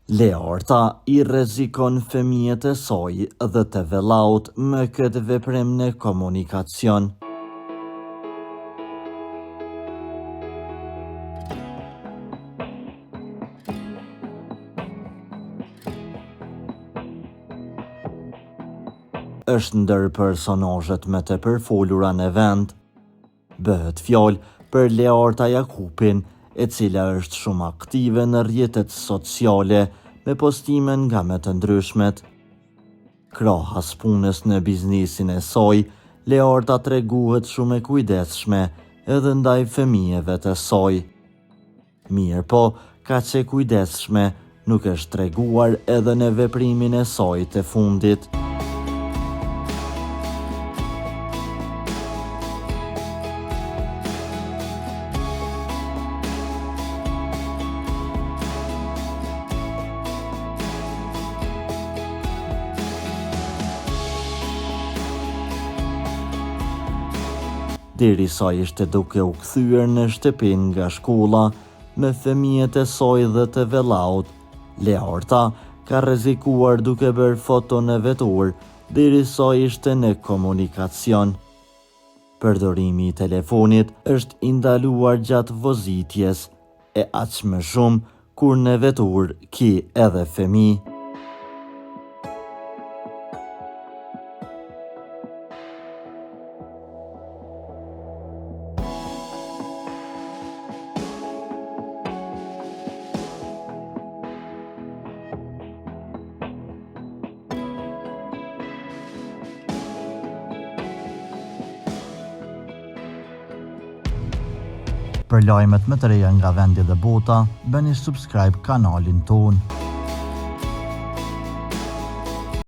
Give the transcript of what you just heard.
Learta i rrezikon fëmijët e saj dhe të vëllaut me këtë veprim në komunikacion. Është ndër personazhet më të përfolura në vend. Bëhet fjalë për Learta Jakupin, e cila është shumë aktive në rrjetet sociale me postime nga më të ndryshmet. Krahas punës në biznesin e saj, Learta tregohet shumë e kujdesshme edhe ndaj fëmijëve të saj. Mirëpo, kaq e kujdesshme nuk është treguar edhe në veprimin e saj të fundit. Derisa ishte duke u kthyer në shtëpi nga shkolla me fëmijët e saj dhe të vëllaut, Learta ka rrezikuar duke bërë foto në veturë derisa ishte në komunikacion. Përdorimi i telefonit është i ndaluar gjatë vozitjes, e aq më shumë kur në veturë ki edhe fëmijë. Për lajmet më të reja nga vendi dhe bota, bëni subscribe kanalin tonë.